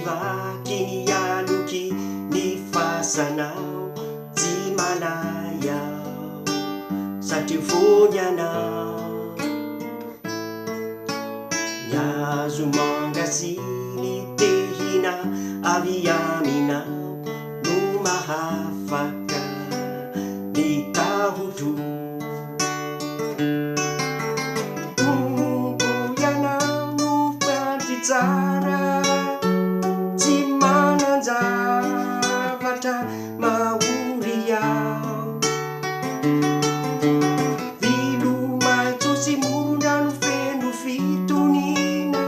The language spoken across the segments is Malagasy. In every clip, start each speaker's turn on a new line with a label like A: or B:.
A: Mamakivaky ny aloky ny fasanao, tsy manahy aho satria foana ianao. Ny hazo manga sy ny tehina avy aminao no mahafaka ny tahotro. Tompo, ianao no mpiandry tsara, tsy manan-javatra mahory aho. Vilo maitso sy moron-drano feno fitoniana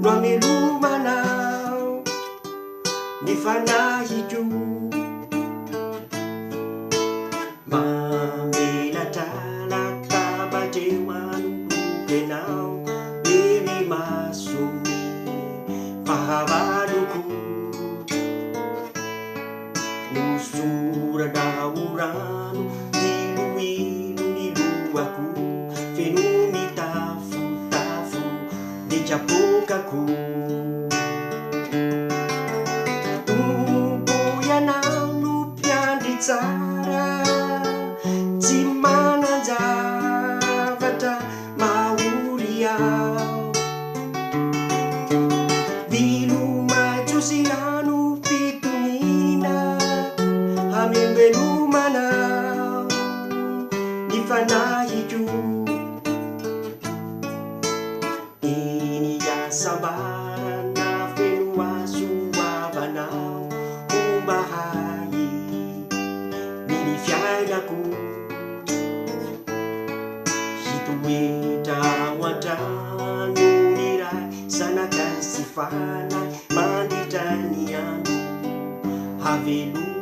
A: no amelomanao ny fanahiko. Mamelatra latabatra eo anoloako ianao, eo imason'ny fahavaloko. Nosorana ho rano diloilo ny lohako, feno mitafotafo ny kapoakako. Tompo, ianao no mpiandry tsara, tsy manan-javatra mahory aho. Vilo maitso sy rano fitoniana, hamelombelomana ny fanahiko. Eny hasambarana feno hasoavanao, homba ahy ny fiainako. Hitoetra ao an-trano ny Ray, Zanaka sy Fanahy mandritra ny andro havelomako.